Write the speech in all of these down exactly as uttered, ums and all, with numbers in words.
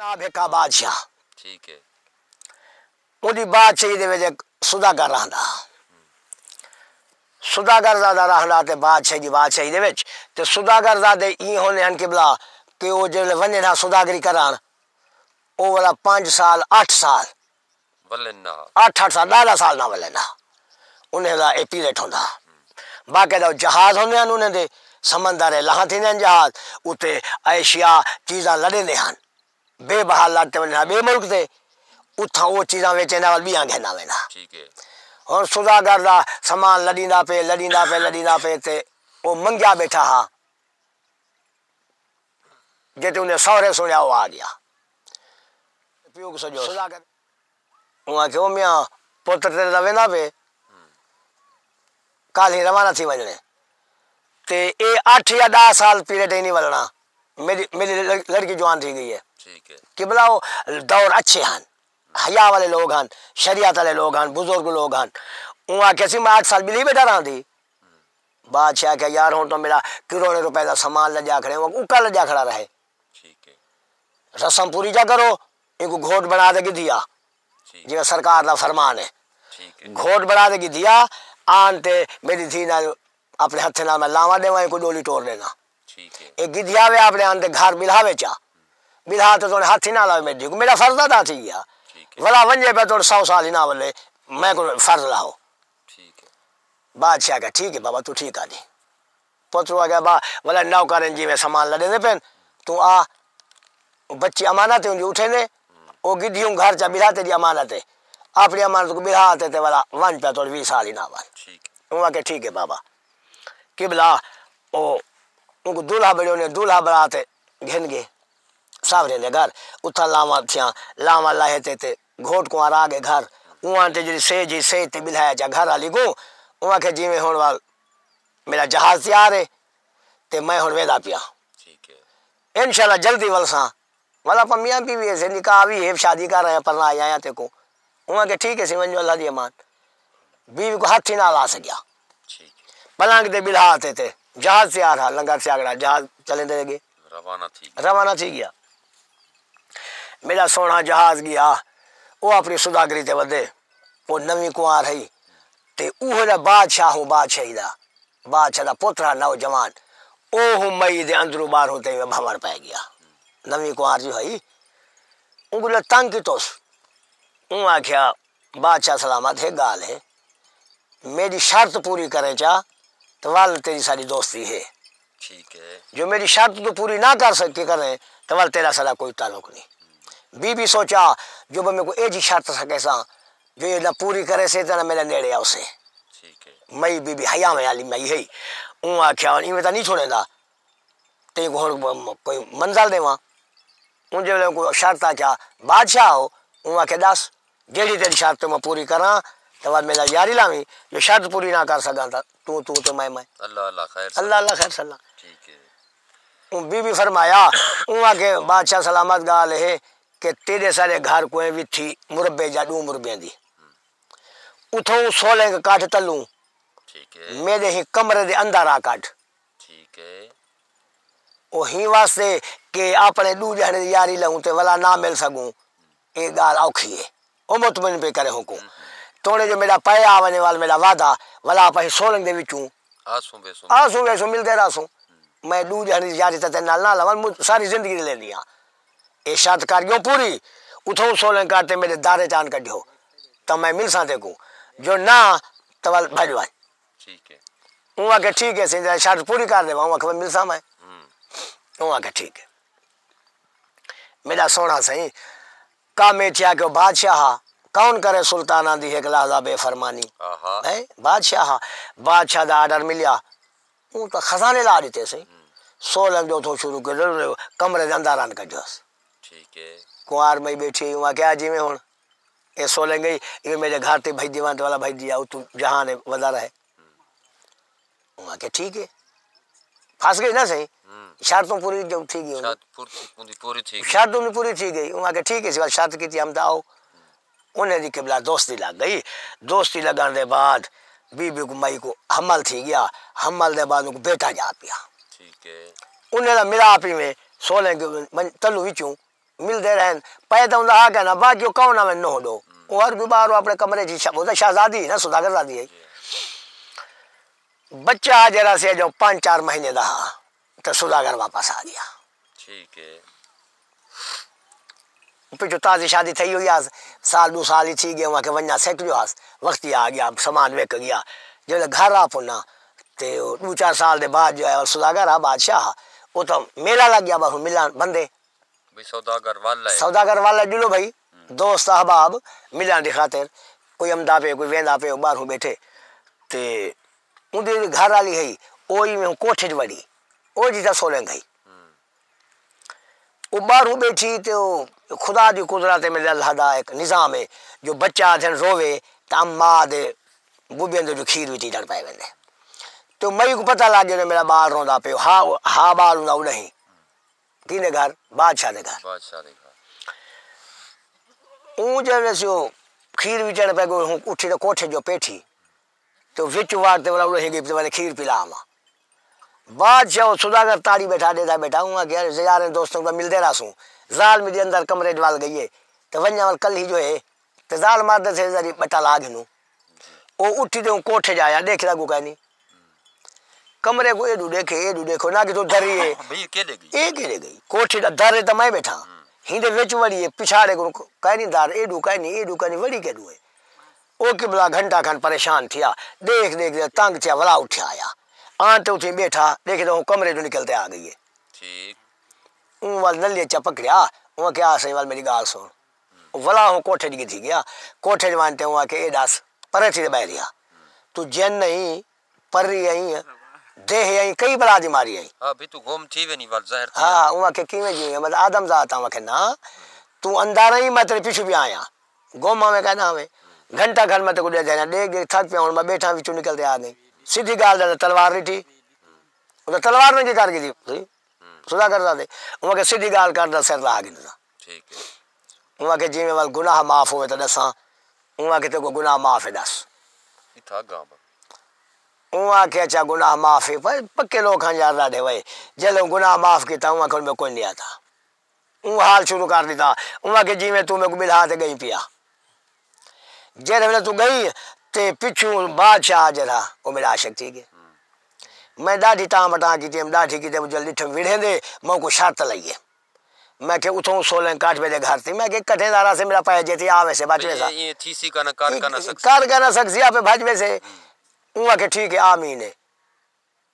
جناب ہکا بادشاہ، ٹھیک ہے۔ اوندی بادشاہی دے وچ ہک سوداگر رہندا۔ سوداگر زادہ رہندا تے بادشاہی دی بادشاہی دے وچ۔ تے سوداگر زادے ایں ہوندے ہن قبلہ کہ او جیڑھے ونڄن ہا سوداگری کرݨ، او ولا پنج سال، اٹھ سال، ولن نہ۔ اٹھ اٹھ سال، ݙاہ سال نہ ولن نہ۔ انہیں دا اے پیریڈ ہوندا۔ باقاعدہ او جہاز ہوندے ہن انہیں دے، سمندر ہے، لہاں تھیندے ہن جہاز، اتے ایشیا چیزاں لݙیندے ہن۔ بے بہا لݙ تے ونڄݨا ٻئے ملک تے، اتھاں او چیزاں ویچیندا ول ٻیاں گھن آویندا۔ ٹھیک ہے۔ ہݨ سوداگر دا سامان لݙیندا پئے، لݙیندا پئے، لݙیندا پئے تے او منگیا ٻیٹھا ہا۔ جے تے اوندے سہرے سݨیا او آ ڳیا۔ پیو کوں سݙیو۔ سوداگر اوں آکھیا، او میاں، پتر تیݙے دا ویندا پئے، کالھ ہی روانہ تھی ونڄݨے۔ تے اے اٹھ یا ݙاہ سال پیریڈ ہی نہیں ولݨا۔ میݙی، میݙی لڑ-، لڑکی جوان تھی ڳئی ہے۔ ٹھیک ہے۔ قبلہ او دور اچھے ہن، حیا والے لوگ ہن، شریعت والے لوگ ہن، بزرگ لوگ ہن۔ اوں آکھیا سی، میں اٹھ سال ٻلھی ٻیٹھا رہندی۔ بادشاہ آکھیا، یار، ہݨ تاں میݙا کروڑیں روپے دا سامان لڄا کھڑے، او اکا لڄا کھڑا رہے۔ ٹھیک ہے۔ رسم پوری چا کرو، اینکوں گھوٹ بݨا تے گھدی آ، ٹھیک۔ جیویں سرکار دا فرمان ہے۔ ٹھیک ہے۔ گھوٹ بݨا تے گھدی آ، آن تے میݙی دھی نال اپݨے ہتھیں نال میں لاواں ݙیواں، اینکوں ݙولی ٹور ݙینا۔ ٹھیک ہے۔ اے گھدی آوے اپݨے آن تے گھر ٻلہاوے چا۔ ٻلہا تے تاں ہتھ ہی نہ لاوے میݙی دھی کوں، میݙا فرض ادا تھی ڳیا۔ ٹھیک ہے۔ ولا ونڄے پئے تاں سو سال ہی نہ ولے، میکوں فرض لاہو۔ ٹھیک ہے۔ بادشاہ آکھیا، ٹھیک ہے بابا، توں ٹھیک آہدیں۔ پتر آکھیا، با، ولا نوکر ہن جیویں سامان لݙیندے پئن، توں آ، بچی امانت ہے اوندی اٹھیندے، او گھدی اوں گھر چا ٻلہا تیݙی امانت ہے۔ اپݨی امانت کوں ٻلہا تے، تے ولا ونڄ پیا تاں ویہہ سال ہی نہ ول۔ ٹھیک ہے۔ اوں آکھیا، ٹھیک ہے بابا۔ قبلہ، او، اونکوں دولہا بݨیو نے، دولہا بݨا تے گھن ڳئے ساوریں دے گھر۔ اتھاں لاواں تھیاں، لاواں لاہے تے، تے گھوٹ کوں آ گئے گھر۔ اوں آن تے جیڑھی سیج ہی، سیج تے ٻلہایا چا گھر آلی کوں۔ اوں آکھیا، جیویں ہݨ ول میݙا جہاز تیار ہے تے میں ہݨ ویندا پیاں۔ ٹھیک ہے۔ انشاءاللہ جلدی ولساں۔ ولا آپاں میاں بیوی ہے، نکاح وی ہے، شادی کر آئے ہیں، پرنا آئے ہیں تیکوں۔ اوں آکھیا، ٹھیک ہے سی، ونڄو، اللہ دی امان۔ بیوی کوں ہتھ ہی نہ لا سڳیا۔ ٹھیک ہے۔ پلنگ تے ٻلہا تے، تے جہاز تیار ہا، لنگر سیاڳڑا، جہاز چلیندے ڳئے۔ روانہ تھی ڳیا۔ روانہ تھی ڳیا۔ میݙا سوہݨا جہاز ڳیا، او اپݨی سوداگری تے ودے۔ او نویں کنوار ہئی، تے اوہو جیڑھا بادشاہ ہو، بادشاہی دا، بادشاہ دا پتر ہا نوجوان، اوہو مئی دے اندروں ٻاہروں تئیں بھوݨ پئے ڳیا۔ نویں کنوار جو ہئی، اوں کوں تنگ کیتوس۔ اوں آکھیا، بادشاہ سلامت، ہک ڳالھ ہے، میݙی شرط پوری کریں چا، تے ول تیݙی ساݙی دوستی ہے۔ ٹھیک ہے۔ جو میݙی شرط توں پوری نہ کر سڳے کریں، تے ول تیݙا ساݙا کوئی تعلق نہیں۔ بی بی سوچا، جو بس میکوں ایجھی شرط سڳیساں، جو اے نہ پوری کریسے تے نہ میݙے نیڑے آوسے۔ ٹھیک ہے۔ مئی بی بی حیاویں آلی مئی ہئی۔ اوں آکھیا، ہݨ ایویں تاں نہیں چھوڑیندا، تیکوں ہݨ کوئی منزل ݙیواں۔ اوں جیڑھے کوں شرط آکھیا، بادشاہ ہو، اوں آکھیا، ݙس، جیڑھی تیݙی شرط میں پوری کراں، تے ول میݙا یاری لاویں، جو شرط پوری نہ کر سڳاں تاں توں توں تے میں میں۔ اللہ اللہ خیر سلا۔ اللہ اللہ خیر سلا۔ ٹھیک ہے۔ اوں بی بی فرمایا، اوں آکھیا، بادشاہ سلامت، ڳالھ ہے کہ تیݙے سارے گھر کوئیں وی تھی مربع یا ݙو مربعیں دی۔ اتھوں سولنگ کڈھ تلوں، ٹھیک ہے۔ میݙے ہی کمرے دے اندر آ کڈھ۔ ٹھیک ہے۔ او ہی واسطے کہ اپݨے ݙو ڄہݨے دی یاری لہوں تے ولا نہ مل سڳوں، اے ڳالھ اوکھی ہے۔ او مطمئن پئے کرے ہوکوں۔ توڑے جو میݙا پئے آ ونڄے ول میݙا وعدہ، ولا آپاں ہی سولنگ دے وچوں آسوں ویسوں۔ آسوں ویسوں ملدے رہسوں۔ میں ݙو ڄہݨے دی یاری تے تیݙے نال نہ لواں، مو-، ساری زندگی دی لیندی ہاں۔ اے شرط کر ڳیوں پوری، اتھوں سولنگ کر تے میݙے دارے چ آن کڈھیو، تاں میں ملساں تیکوں، جو نہ تاں ول بھڄ ونڄ۔ ٹھیک ہے۔ اوں آکھیا، ٹھیک ہے سئیں، شرط پوری کر ݙیواں۔ اوں آکھیا، میں ملساں میں۔ ہوں۔ اوں آکھیا، ٹھیک ہے۔ میݙا سوہݨا سئیں، کم اے تھیا کہ او بادشاہ ہا، کون کرے سلطاناں دی ہک لحظہ بے فرمانی۔ آہا۔ ہیں؟ بادشاہ ہا، بادشاہ دا آرڈر ملیا، اوں تاں خزانے لا ݙتے سئیں۔ ہوں۔ سولنگ جو اتھوں شروع کیتے، کمرے دے اندر آن کڈھیوس۔ ٹھیک ہے۔ کنوار مئی ٻیٹھی، اوں آکھیا، جیویں ہݨ اے سولنگ ڳئی، ایویں میݙے گھر تے بھڄدی ونڄ، تے ولا بھڄدی آ، اتوں جہان ہے، ودا رہے۔ اوں آکھیا، ٹھیک ہے۔ پھس ڳئی نا سئیں۔ ہوں۔ شرط اوں پوری جو تھی ڳئی ہوندی۔ شرط پور-، اوندی پوری تھی ڳئی۔ شرط اوندی پوری تھی ڳئی۔ اوں آکھیا، ٹھیک ہے، سوال شرط کیتی، ہم تاں آؤ۔ انہیں دی قبلہ دوستی لڳ ڳئی۔ دوستی لڳݨ دے بعد بی بی کوں، مئی کوں حمل تھی ڳیا۔ حمل دے بعد اونکوں بیٹا ڄا پیا۔ ٹھیک ہے۔ انہیں دا ملاپ ایویں سولنگ تلوں وچوں ملدے رہن۔ پئے تاں اوندا حق ہے نا، باقی او کون آوے نو ݙو۔ او ہر کوئی ٻاہروں اپݨے کمرے چ شاہ، او تاں شاہزادی ہے نا، سوداگر زادی ہے۔ بچہ جیڑھا سی جو پنج چار مہینے دا ہا، تے سوداگر واپس آ ڳیا۔ ٹھیک ہے۔ پچھوں تازی شادی تھئی ہوئی ہس، سال ݙو سال ہی تھی ڳئے، اوں آکھے ونڄاں سک جو ہس، وختی آ ڳیا، سامان وک ڳیا۔ جیڑھے گھر آ پنا، تے او ݙو چار سال دے بعد جو ہے، او سوداگر ہا، بادشاہ ہا، او تاں میلہ لڳ ڳیا، ٻاہروں ملݨ بندے۔ بھئی سوداگر ول ہے۔ سوداگر ول ہے، ڄلو بھئی، دوست احباب ملݨ دی خاطر کوئی امدا پئے، کوئی ویندا پئے، او ٻاہروں ٻیٹھے۔ تے اوندی جیڑھی گھر والی ہئی، او ایویں کوٹھے چ وڑی، او جی تاں سولنگ ہئی۔ او ٻاہروں ٻیٹھی تے او خدا دی قدرت ہے، میرے اللہ دا ایک نظام ہے، جو بچہ آدھن رووے تاں اماں دے بوبیاں دے جو کھیر وچ ہی ݙر پئے ویندے۔ تے مئی کوں پتہ لڳ ڳیا جو میرا ٻال روندا پئے، ہا، ہا ٻال ہوندا او نہیں۔ کیندے گھر؟ بادشاہ دے گھر۔ بادشاہ دے گھر۔ اوں جیڑھے سی او کھیر وچݨ پئے ڳئے، ہوں اٹھی تے کوٹھے جو پیٹھی۔ تے وچ وڑ تے ولا اڑے گئی تے والے کھیر پلا آواں۔ بادشاہ او سوداگر تاڑی ٻیٹھا ݙیہدا ٻیٹھا، اوں آکھیا، یاریں دوستاں کوں ملدے رہسوں۔ زال میݙی اندر کمرے وچ ول ڳئی ہے۔ تے ونڄاں ول کلھی جو ہے۔ تے زال مردے سے ذری ٻٹا لا گھنوں۔ او اٹھی تے اوں کوٹھے چ آیا، ݙیکھدا کوئی کائنی۔ کمرے کوں ایݙو ݙیکھے، ایݙو ݙیکھو، نہ کتھوں دری ہے۔ بھئی، اے کیݙے ڳئی؟ اے کیݙے ڳئی؟ کوٹھے دا در ہے تاں میں ٻیٹھا۔ ہوں۔ ہیندے وچ وڑی ہے، پچھاڑے کوں کائنی در، ایݙو کائنی، ایݙو کائنی، وڑی کیݙوں ہے؟ او قبلہ گھنٹہ کھن پریشان تھیا، ݙیکھ ݙیکھ تے تنگ تھیا، ولا اٹھیا آیا۔ آن تے اتھیں ٻیٹھا، ݙیکھے تاں او کمرے چوں نکل تے آ ڳئی ہے۔ ٹھیک۔ اوں ول نلی چا پکڑیا، اوں آکھیا، آ سئیں، ول میݙی ڳالھ سݨ۔ ولا ہوں کوٹھے چ گھدی ڳیا۔ کوٹھے چ ونڄ تے اوں آکھیا، اے ݙس، پرے تھی تے ٻاہر آ۔ توں جن ہئیں، پری ہئیں، دیہے ہئیں، کئی بلا دی ماری ہئیں۔ ہا، بھئی توں گم تھی ویندیں ول ظاہر تھی ہا، ویندیں۔ اوں آکھیا، کیویں جیویں؟ مطلب آدم ذات آں؟ اوں آکھیا، نہ، توں اندر ہئیں، میں تیݙے پچھوں پیا آیاں۔ گم آویں کہ نہ آویں؟ گھنٹہ کھن میں تیکوں ݙیہدے رہیاں، ݙیکھ ݙیکھ تھک پیا، ہݨ میں ٻیٹھاں وچوں نکل تے آ ڳئیں۔ سدھی ڳالھ ݙس، تلوار ݙٹھی؟ او تاں تلوار ننگی کر گھدی۔ سوداگر زادے۔ اوں آکھیا، سدھی ڳالھ کر، تاں سر لاہ گھنساں۔ ٹھیک ہے۔ اوں آکھیا، جیویں ول گناہ معاف ہووے تاں ݙساں۔ اوں آکھیا، تیکوں گناہ معاف ہے، ݙس۔ اتھاں اڳاں با۔ اوں آکھیا، اچھا، گناہ معاف ہے، پر پکے لوک ہن یار ݙاڈھے وئے۔ جیلھے اوں گناہ معاف کیتا، اوں آکھیا، ہݨ میں کوئی نہیں آتا۔ اوں حال شروع کر ݙتا۔ اوں آکھیا، جیویں توں میکوں ٻلھا تے ڳئی پیا۔ جیڑھے ویلے توں ڳئی تے پچھوں بادشاہ جیڑھا، او میݙا عاشق تھی ڳئے۔ میں ݙاڈھی ٹاں مٹاں کیتی، ݙاڈھی کیتے، جل ݙٹھم وڑھیندے، میں کوں شرط لئی ہے۔ میں کہ اتھوں سولیں کٹھ میݙے گھر تے، میں کہ کٹھے دارا سے میݙا پئے جیتے آ ویسے، بچ ویسا۔ اے، اے تھیسی کائنا، کر کائنا سڳسی۔ کر کائنا سڳسی، آپے بچ ویسے۔ اوں آکھیا، ٹھیک ہے، آمین ہے۔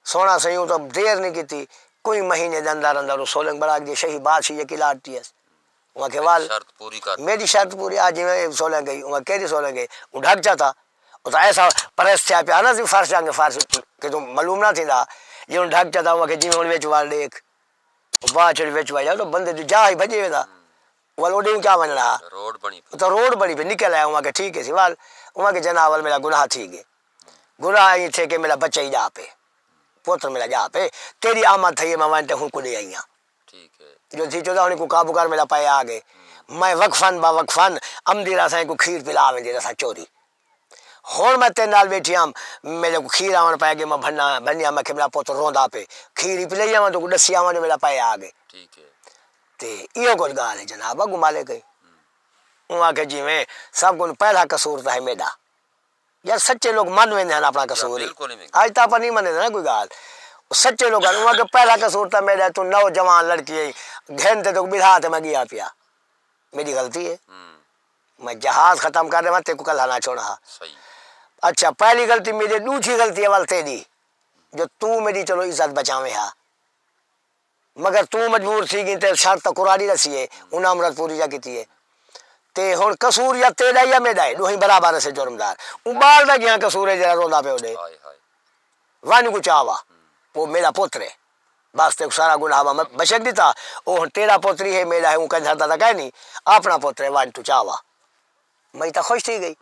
سوہݨا سئیں، اوں تاں دیر نی کیتی، کوئی مہینے دے اندر اندر او سولنگ بݨا ڳئی، شہی بادشاہی یکی لاٹ تی ہس۔ اوں آکھیا، ول، شرط پوری کر۔ میݙی شرط پوری، آ جیویں سولنگ ڳئی، اوں کیڑھی سولنگ ڳئی؟ اوں ڈھک چا تھا۔ او تاں ایسا پریس تھیا پیا نا سی، فرش آنگے فرش، کتھوں معلوم نہ تھیندا۔ جے اوں ڈھک چا تھا، اوں آکھیا، جیویں ہݨ وچ وال ݙیکھ۔ او بادشاہ وچ وڄ آیا، او تاں بندے دی جاہ ہی بھڄے ویندا۔ ول او ݙے اوں کیا ونڄݨا ہا؟ روڈ بݨی پئی۔ او تاں روڈ بݨی پئی، نکل آیا، اوں آکھیا، ٹھیک ہے سی، ول، اوں آکھیا، جناب، ول میݙا گناہ تھی ڳئے۔ گناہ ایں تھئے کہ میݙا بچہ ہی ڄا پئے، پتر میݙا ڄا پئے، تیݙی آمد تھئی ہے، میں ونڄ تے ہݨ کوں ݙے آئی ہاں۔ ٹھیک ہے۔ جو تھی چودا ہݨ کوں قابو کر، میݙا پئے آ ڳئے۔ میں وقفاً با وقفاً امدی رہساں، کوں کھیر پلا ویندی رہساں چوری۔ ہݨ میں تیݙے نال ٻیٹھی ہم، میݙے کوں کھیر آوݨ پئے ڳئے، میں بھناں، بھنیا، میں کہ میݙا پتر روندا پئے، کھیر ہی پلئی آواں، تیکوں ݙسی آواں جو میݙا پئے آ ڳئے۔ ٹھیک ہے۔ تے ایہو کجھ ڳالھ ہے جناب، اڳوں مالک ہے۔ اوں آکھیا، جیویں سب کوں پہلا قصور تاں ہے میݙا۔ یار، سچے لوک من ویندے ہن اپݨا قصور ہی۔ بالکل ایویں۔ اڄ تاں آپاں نہیں منیندے نا کوئی ڳالھ۔ او سچے لوک ہن، اوں آکھیا، پہلا قصور تاں میݙا، توں نوجوان لڑکی ہئی، گھن تے تیکوں ٻلھا تے میں ڳیا پیا۔ میݙی غلطی ہے۔ ہوں۔ میں جہاز ختم کر ݙیواں، تیکوں کلھا نہ چھوڑاں ہا۔ صحیح۔ اچھا، پہلی غلطی میݙی، ݙوجھی غلطی ہے ول تیݙی، جو توں میݙی چلو عزت بچاویں ہا۔ مگر توں مجبور تھی ڳئیں تے شرط تاں قرآنی ݙسی ہے، انہاں عمرت پوری یا کیتی ہے۔ تے ہݨ قصور یا تیݙا ہے یا میݙا ہے، ݙوہیں برابر ہسے جرمدار۔ اوں ٻال دا کیا قصور ہے جیڑھا روندا پئے اوݙے؟ ہائے ہائے۔ ونڄ کوں چا وا، او میݙا پتر ہے۔ بس تیکوں سارا گناہ میں بخش ݙتا، او ہݨ تیݙا پتر ہی ہے، میݙا ہے، اوں کہیں دھردا تاں کائے نہیں، اپݨا پتر ہے، ونڄ توں چا وا۔ میں تاں خوش تھی ڳئی۔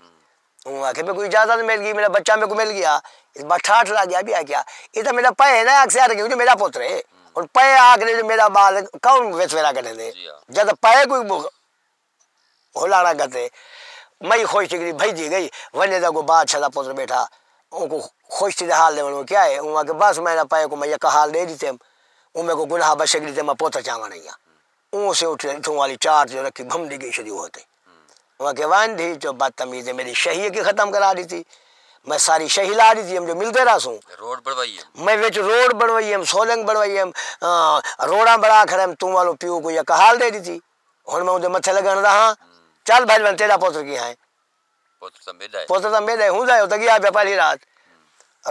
اوں آکھیا، میکوں اجازت مل ڳئی، میݙا بچہ میکوں مل ڳیا۔ اس بس ٹھاٹھ لڳ ڳیا، ٻیا کیا؟ اے تاں میݙا پئے ہے نا، اکثر کہ جو میݙا پتر ہے۔ ہݨ پئے آکھݨے جو میݙا ٻال کون وچ ویرا کڈھیندے؟ جی ہاں۔ جد پئے کوئی بغ-، ہلاڑا گھتے۔ میں خوش تھی ڳئی، بھڄی ڳئی، ونڄے تاں اڳوں بادشاہ دا پتر ٻیٹھا، اونکوں خوش تھی تے حال ݙیوݨ کیا ہے؟ اوں آکھیا، بس میں انہاں پئے کوں میں یکا حال ݙے ݙتے، اوں میکوں گناہ بخش ݙتے، میں پتر چاوݨ آئی ہاں۔ اوں سے اٹھ اتھوں والی چار جو رکھی بھم ڈگی شروع ہوتے۔ ہوں۔ اوں آکھیا ونج دھی چو بدتمیز ہے، میری شہی کی ختم کرا ڈیتی، میں ساری شہی لا ڈیتی ہم جو ملتے رہسوں۔ روڈ بڑوائی ہے۔ میں وچ روڈ بڑوائی ہم، سولنگ بڑوائی ہم، روڑاں بڑا کھڑے ہم، توں والو پیو کو یک حال دے ڈیتی۔ ہن میں اوندے متھے لگن دا ہاں۔ چل بھائی ون تیرا پتر کی ہائیں۔ پتر تاں میݙا ہے۔ پتر تاں میݙا ہے، ہوندا ہے، او تاں ڳیا پیا پہلی رات۔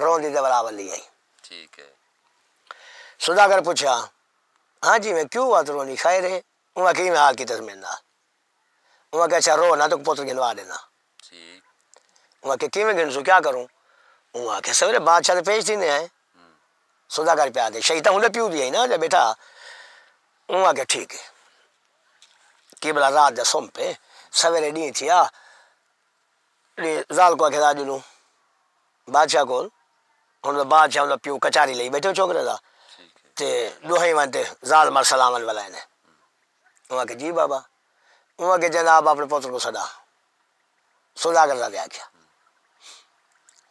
روندی تے ولا ولی آئی۔ ٹھیک ہے۔ سوداگر پچھیا، ہاں جی میں کیوں وت رونی خیر ہے؟ اوں آکھیا ایویں حال کیتس میݙے نال۔ اوں آکھیا اچھا رو نہ تیکوں پتر گھنوا ݙینا۔ ٹھیک۔ اوں آکھیا کیویں گھنسوں کیا کروں؟ اوں آکھیا سویرے بادشاہ دے پیش تھیندے ہیں۔ سوداگر پیا دے شہی تاں ہوندے پیو دی ہے نا جا بیٹا۔ اوں آکھیا ٹھیک ہے۔ قبلہ رات دا سم پے، سویرے ݙینہہ تھیا، ݙے زال کو آکھے راجو نوں بادشاہ کول۔ ہن بادشاہ دا پیو کچاری لئی بیٹھے چھوکرے دا۔ تے ݙوہیں ونڄ تے زال مال سلام ول ولائے نے۔ اوں آکھے جی بابا۔ اوں آکھے جناب اپݨے پتر کو سݙا۔ سوداگر دا آکھیا۔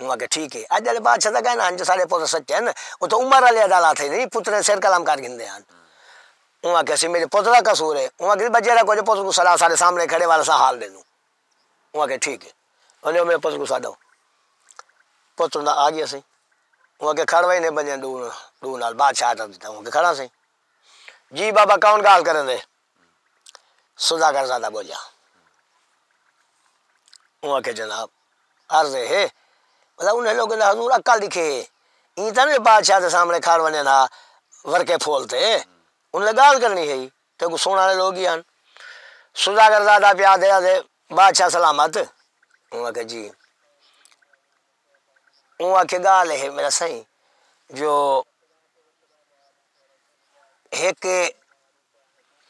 اوں آکھے ٹھیک ہے، اڄ والے بادشاہ دا کہنا ہن جو سارے پتر سچے ہن۔ او تو عمر والے عدالت ہے نہیں، پتر سر قلم کر گھندے ہن۔ اوں آکھے سی میرے پتر دا قصور ہے۔ اوں آکھے بجے را کچھ پتر کو سݙا سارے سامنے کھڑے والا سا حال دے دوں۔ اوں آکھیا ٹھیک ہے۔ ولے میرے پتر کو ساڈو۔ پتر دا آ گیا سی۔ اوں آکھیا کھڑ وئی نے بنیا ڈو ڈو نال بادشاہ آرڈر دیتا اوں آکھیا کھڑا سی۔ جی بابا کون گال کرن دے؟ سوداگر زادہ بولیا۔ اوں آکھیا جناب عرض ہے مطلب انہیں لوگوں نے حضور عقل دکھے۔ ایں تاں نہیں بادشاہ دے سامنے کھڑ ونجن ہا ورکے پھول تے۔ انہیں گال کرنی ہے۔ تیکوں سݨ آلے لوگ ہی ہن۔ سوداگر زادہ پیا آہدے آہدے بادشاہ سلامت۔ اوں آکھیا جی۔ اوں آکھیا ڳالھ ہے میرا سائیں جو ہک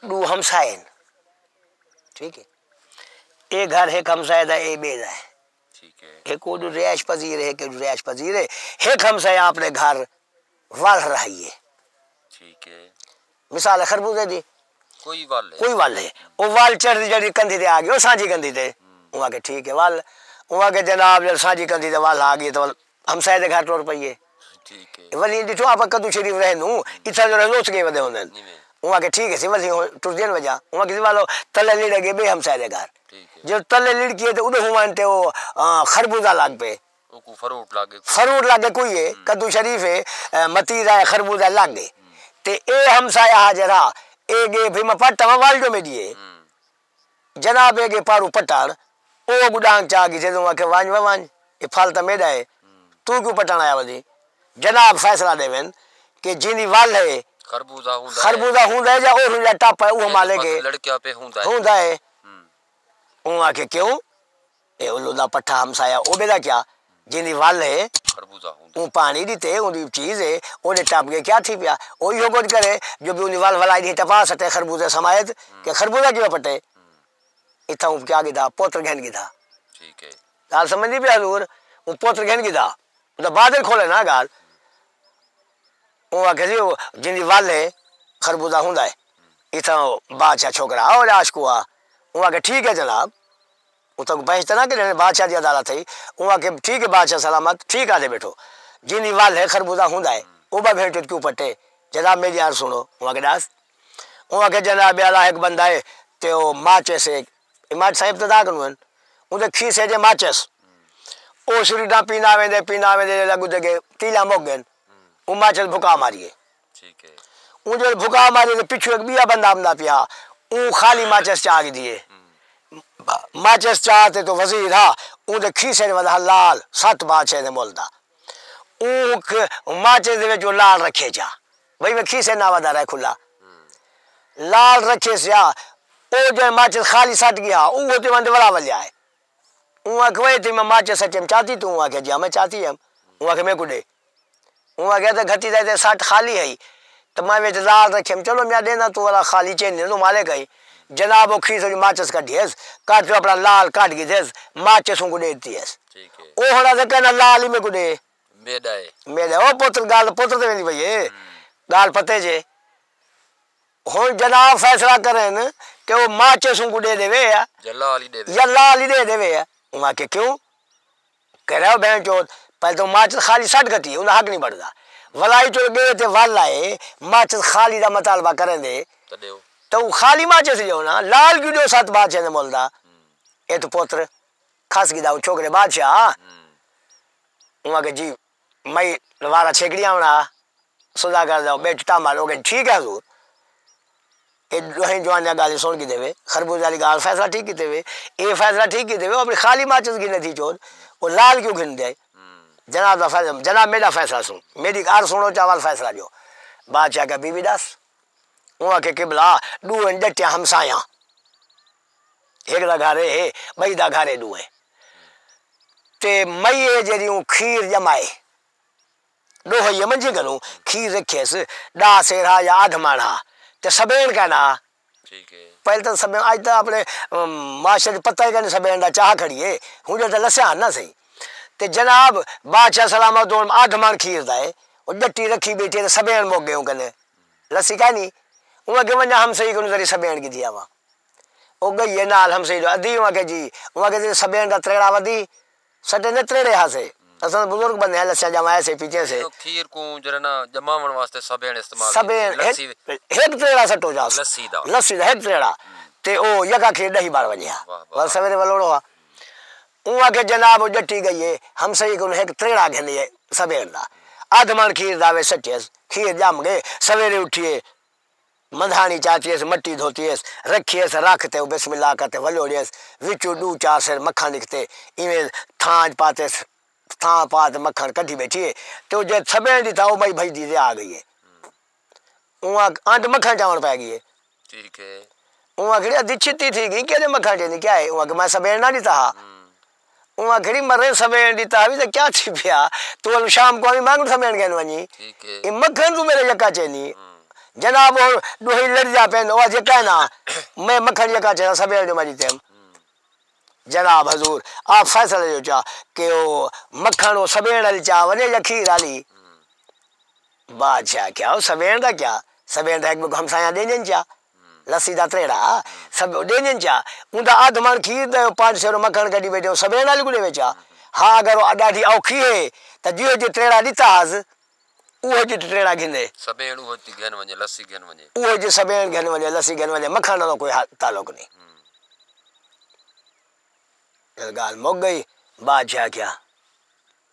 ݙو ہمسائے ہن۔ ٹھیک ہے۔ اے گھر ہک ہمسائے دا اے ٻئے دا ہے۔ ٹھیک ہے۔ ہک اوݙو رہائش پذیر ہے ہک اوݙو رہائش پذیر ہے۔ ہک ہمسائے اپݨے گھر ول رہی ہے۔ ٹھیک ہے۔ مثال ہے خربوزے دی۔ کوئی ول ہے۔ کوئی ول ہے۔ او ول چڑھدی چڑھدی کندھی تے آ گئی او سانجھی کندھی تے۔ اوں آکھیا ٹھیک ہے ول۔ اوں آکھیا جناب جل سانجھی کندھی تے ول آ گئی تے ول ہمسائے دے گھر ٹر پئی ہے۔ ٹھیک ہے۔ ولی ڈٹھو آپ کدو شریف رہندوں اتھاں جو رہندوں اتھ گئے ودے ہوندے۔ اوں آکھیا ٹھیک ہے سی ولی ٹردین وجہ اوں آکھیا سی والو تلے لڑے گئے بے ہمسائے دے گھر۔ جو تلے لڑکیے تے اڈے ہوں تے او خربوزہ لگ پے۔ اوکوں فروٹ لڳ ڳئے کوئی۔ فروٹ لڳ ڳئے کوئی ہے، کدو شریف ہے، متیرا ہے، خربوزہ لڳ ڳئے۔ تے اے ہمسایہ ہا جیڑھا، اے ڳئے بھئی میں پٹ آواں، ول جو میݙی ہے۔ جناب اے ڳئے پاروں پٹݨ، او اڳوں ݙانگ چا ڳئی تے اوں آکھیا ونڄ وے ونڄ، اے پھل تاں میݙا ہے، توں کیوں پٹݨ آیا ودیں؟ جناب فیصلہ ݙیون کہ جیندی ول ہے، خربوزہ ہوندا ہے۔ خربوزہ ہوندا ہے یا او جیڑھا ٹپ ہے، او مالک ہے۔ لڑکیا پہ ہوندا ہے۔ ہوندا ہے۔ اوں آکھیا کیوں؟ اے الو دا پٹھا ہمسایہ او ٻیلا کیا جیندی ول ہے۔ خربوزہ ہوندا۔ اوں پاݨی ݙتے اوندی چیز ہے۔ اوݙے ٹپ ڳئے کیا تھی پیا؟ او ایہو کجھ کرے جو بھی اوندی ول ولائی ݙی ٹپا سٹے خربوزے سمائت کہ خربوزہ کیوں پٹے؟ اتھاں اوں کیا گھدا؟ پتر گھن گھدا۔ ٹھیک ہے۔ ڳالھ سمجھدی پئے حضور؟ اوں پتر گھن گھدا۔ اوندا بادل کھولے نا ڳالھ۔ اوں آکھیا جی او جیندی ول ہے خربوزہ ہوندا ہے۔ اتھاں او بادشاہ چھوکرا آ او عاشق ہوا۔ اوں آکھیا ٹھیک ہے جناب۔ اتھاں کوئی بحث تاں نہ کرݨے بادشاہ دی عدالت ہے۔ اوں آکھیا ٹھیک ہے بادشاہ سلامت ٹھیک آہدے ٻیٹھو۔ جیندی ول ہے خربوزہ ہوندا ہے۔ او ٻئے بھیݨ چوتھ کیوں پٹے؟ جناب میݙی عرض سݨو۔ اوں آکھیا ݙس۔ اوں آکھیا جناب اعلیٰ ہک بندہ ہے تے او ماچس ہے۔ اے ماچس سائیں ابتدا کنوں ہن۔ اوندے کھیسے جے ماچس۔ او سریندا پیندا ویندے پیندا ویندے جیلے اڳوں تے ڳئے تیلاں مک ڳئن۔ اوں ماچس بھکا ماری ہے۔ ٹھیک ہے۔ اوں جیلے بھکا ماری تے پچھوں ہک ٻیا بندہ آندا پیا ہا۔ اوں خالی ماچس چا گھدی ہے۔ ماچس چا تے تو وزیر ہا۔ اوندے کھیسے اچ ودھا لال ست بادشاہیں دے ملک دا۔ اوں ماچس دے وچ او لال رکھے چا۔ بھئی میں کھیسے نہ ودھا رہے کھلا۔ لال رکھے سیا۔ او جیلے ماچس خالی سٹ ڳیا ہا اوہو تے ونڄ ولا ولیا ہے۔ اوں آکھیا وے تے میں ماچس سٹیم چاتی توں؟ اوں آکھیا جی ہاں میں چاتی ہم۔ اوں آکھیا میکوں ݙے۔ اوں آکھیا تے گھتی دا تے سٹ خالی ہئی۔ تے میں وچ لال رکھیم چلو میاں ݙینداں توں ولا خالی چین ݙینداں توں مالک ہئی۔ جناب او کھیس وچ ماچس کڈھی ہس۔ کڈھ تے اپݨا لال کڈھ گھدس۔ ماچس اونکوں ݙے ݙتی ہس۔ ٹھیک ہے۔ او ہݨا تے کہنا لال ہی میکوں ݙے۔ میݙا ہے۔ میݙا او پتر ڳالھ پتر تے ویندی پئی ہے۔ ڳالھ پتے جے۔ ہݨ جناب فیصلہ کرن کہ او ماچس اونکوں ݙے ݙیوے یا یا لال ہی ݙے ݙیوے۔ یا لال ہی ݙے ݙیوے یا۔ اوں آکھیا کیوں؟ کہہ رہا بھیݨ چوتھ پہلے تاں ماچس خالی سٹ گھتی ہے اوندا حق نہیں بݨدا۔ ولائی چل ڳئے تے ول آئے ماچس خالی دا مطالبہ کرن دے۔ تاں ݙیو۔ تاں او خالی ماچس ݙیو نا، لال کیوں ݙیو ست بادشاہ دے مل دا؟ اے تاں پتر کھس گھدا، او چھوکرے بادشاہ۔ اوں آکھیا جی، میں وارا چھیکڑی آوݨا، سودا کر ݙیو، ٻیٹھ ٹامال ہو ڳئے، ٹھیک ہے حضور۔ اے ݙوہیں جوان دیاں ڳالھیں سݨ گھدے وے، خربوزے والی ڳالھ فیصلہ ٹھیک کیتے وے، اے فیصلہ ٹھیک کیتے وے، او اپݨی خالی ماچس گھن تھی چور، او لال کیوں گھن دے؟ جناب دا فیصلہ، جناب میݙا فیصلہ سݨ، میݙی ڳالھ سݨو، چاول فیصلہ ݙیو۔ بادشاہ آکھیا بی بی ݙس۔ اوں آکھیا قبلہ، ݙو ہن ڄٹیاں ہمسایاں، ہک دا گھر ہے، ٻئی دا گھر ہے، ݙو ہے۔ تے مئی ہے جیڑھی اوں کھیر ڄمائے، ݙوہے منجھیں کنوں کھیر رکھیس، ݙاہ سیر ہا یا ادھ مݨ ہا، تے سبیݨ کائنا ہا۔ ٹھیک ہے۔ پہلے تاں سبیݨ، اڄ تاں اپݨے، ام، معاشرے دی پتہ ہی کائنی سبیݨ دا چاہ کھڑی ہے، ہوں جو تاں لسیا ہن نا صحیح۔ تے جناب بادشاہ سلامت ہون ادھ مݨ کھیر دا ہے، او ڄٹی رکھی ٻیٹھی ہے تے سبیݨ مک ڳئے اوں کنے۔ لسی کائنی۔ اوں آکھیا ونڄاں ہمسائی کنوں ذری سبیݨ گھدی آواں۔ او ڳئی ہے نال ہمسائی ݙو ادھی، اوں آکھیا جی، اوں آکھیا جی سبیݨ دا تریڑا ودی، سٹے نے تریڑے ہاسے۔ اساں بزرگ بندے ہیں، لسیاں ڄمائے سے پیچھے سے۔ او کھیر کوں جیڑھا نا ڄماوݨ واسطے سبیݨ استعمال سبیݨ کیتی، لسی ہک، ہک تریڑا سٹو جاس۔ لسی دا۔ لسی دا ہک تریڑا۔ تے او یکا کھیر ݙہی بار ونڄے ہا۔ واہ، واہ۔ ول سویرے ول اوڑو ہا۔ اوں آکھیا جناب او ڄٹی ڳئی ہے، ہمسائی کنوں ہک تریڑا گھن آئے سبیݨ دا۔ ادھ مݨ کھیر دا وے سٹیس، کھیر ڄم ڳئے، سویرے اٹھیے، مندھاݨی چاتیس، مٹی دھوتیس، رکھیس، رکھ تے او بسم اللہ کر تے ولوڑیس، وچوں ݙو چار سر مکھݨ نکتے، ایویں تھاں اچ پاتیس، تھاں پا تے مکھݨ کڈھی ٻیٹھی ہے، تے او جے سبیݨ ݙتا، او مئی بھڄدی تے آ ڳئی ہے۔ اوں آکھ، آں تے مکھݨ چاوݨ پئے ڳئی ہے۔ ٹھیک ہے۔ اوں آکھڑی ادھی چھتی تھی ڳئی، کیڑھے مکھݨ چیندی کیا ہے؟ اوں آکھ میں سبیݨ نہ ݙتا ہا۔ اوں آکھڑی مرے سبیݨ ݙتا وی تاں کیا تھی پیا؟ توں ول شام کوں آویں مانگوں سبیݨ گھن ونڄی۔ ٹھیک ہے۔ اے مکھݨ توں میݙے یکا چینی۔ جناب ہن ݙوہیں لڑدیاں پئن، او اڄ کائنا، میں مکھݨ یکا چینا سبیݨ جو میں ݙتیم۔ جناب حضور، آپ فیصلہ ݙیو چا کہ او مکھݨ او سبیݨ آلی چا ونڄے یا کھیر آلی؟ بادشاہ کیا او سبیݨ دا کیا؟ سبیݨ دا ہک ٻئے کوں ہمسایاں ݙیندن چا۔ لسی دا تریڑا، سب ݙیندن چا۔ اوندا ادھ مݨ کھیر دے، او پنج سر مکھݨ کڈھی ٻیٹھے، او سبیݨ آلی کوں ݙیوے چا۔ ہا، اگر او ݙاڈھی اوکھی ہے، تاں جیہو جی تریڑا ݙتا ہس، اوہو جی تریڑا گھندے۔ سبیݨ اوہو جی گھن ونڄے، لسی گھن ونڄے۔ اوہو جی سبیݨ گھن ونڄے، لسی گھن ونڄے، مکھݨ نال کوئی حال، تعلق نہیں۔ ڳالھ مک ڳئی۔ بادشاہ کیا،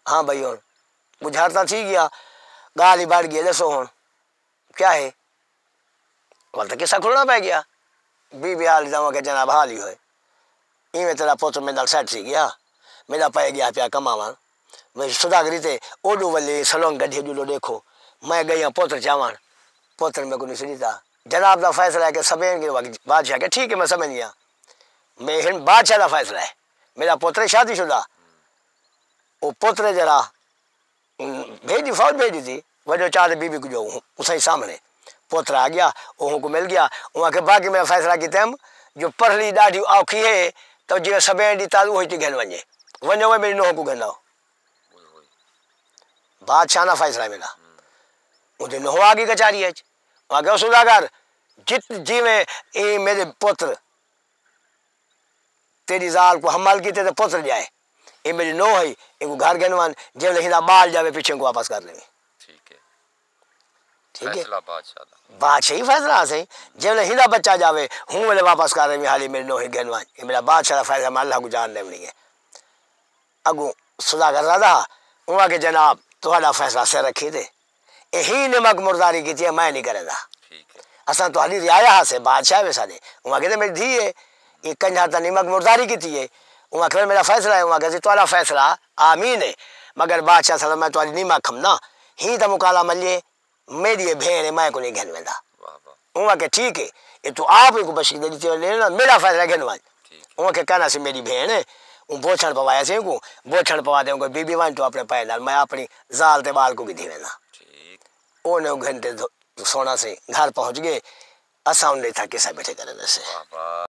ہاں بھئی ہݨ ٻجھارتا تھی ڳیا، ڳالھ ہی بڑھ ڳئی، ݙسو ہݨ کیا ہے؟ ول تاں قصہ کھلݨا پئے ڳیا۔ بی بی حال ݙتا، اوں آکھیا جناب حال ہی ہوئے، ایویں تیݙا پتر میݙے نال سیٹ تھی ڳیا، میݙا پئے ڳیا پیا کماوݨ، میں سوداگری تے اوݙو ولے سلونگ کڈھی ڄلو ݙیکھو، میں ڳئی ہاں پتر چاوݨ، پتر میکوں نسڑی ݙتا۔ جناب دا فیصلہ ہے کہ سبیݨ کے وقت بادشاہ کے ٹھیک ہے میں سمجھ ڳیا، میں ہݨ بادشاہ دا فیصلہ ہے، میݙا پتر ہے شادی شدہ، او پتر ہے جیڑھا بھیڄ ݙتی، فوج بھیڄ ݙتی، وݙو چا تے بی بی کوں جو اتھائیں سامݨے پتر آ ڳیا، او ہوں کوں مل ڳیا، اوں آکھیا باقی میں فیصلہ کیتم جو پرلی ݙاڈھی اوکھی ہے، تاں جیویں سبیݨ ݙتا اوہی تے گھن ونڄے، ونڄو وے میݙی نوہ کوں گھن آؤ۔ بادشاہ دا فیصلہ ہے میݙا۔ اوندی نوہ آ ڳئی کچاری اچ، اوں آکھیا او سوداگر، جت جیویں ایں میݙے پتر تیݙی ذال کوں حمل کیتے تے پتر ڄائے۔ اے میݙی نوہ ہئی، اینکوں گھر گھن ونڄ، جیویں ہیندا ٻال ڄاوے پچھے کوں واپس کر ݙیویں۔ ٹھیک ہے۔ ٹھیک ہے؟ فیصلہ بادشاہ دا۔ بادشاہی فیصلہ ہا سئیں، جیویں ہیندا بچہ ڄاوے، ہوں ویلے واپس کر ݙیویں، حالی میݙی نوہ ہی گھن ونڄ۔ اے میݙا بادشاہ دا فیصلہ، میں اللہ کوں جان ݙیوݨی ہے۔ اڳوں سوداگر زادہ ہا، اوں آکھیا جناب تہاݙا فیصلہ سر رکھی تے۔ اے ہی نمک مرداری کیتی ہے، میں نہیں کریندا۔ ٹھیک ہے۔ اساں تہاݙی رعایا ہاسے، بادشاہ وے ساݙے۔ اوں آکھیا تے میݙی دھی ہے، اے کنجھا تاں نمک مرداری کیتی ہے۔ اوں آکھیا میݙا فیصلہ ہے، اوں آکھیا جی تہاݙا فیصلہ آمین ہے، مگر بادشاہ صاحب میں تہاݙی نمک کھمنا، ہی تاں مکالا ملیے، میݙی اے بھیݨ ہے، میں کوں نہیں گھن ویندا۔ واہ واہ۔ اوں آکھیا ٹھیک ہے، اے توں آپ ہی کوں بشیر دے ݙتے لینا، میݙا فیصلہ گھن ونڄ۔ ٹھیک ہے۔ اوں آکھیا کائنا سی میݙی بھیݨ ہے، اوں بوچھݨ پوایا سی کوں، بوچھݨ پوا تے اوں کوں بی بی ونڄ توں اپݨے پئے نال، میں اپݨی ذال تے ٻال کوں گھدی وینداں۔ ٹھیک۔ اوں نے گھنٹے سوہݨا سی گھر پہنچ ڳئے۔ اساں اوں ݙے تھا قصہ بیٹھے کریندے سے۔ واہ واہ۔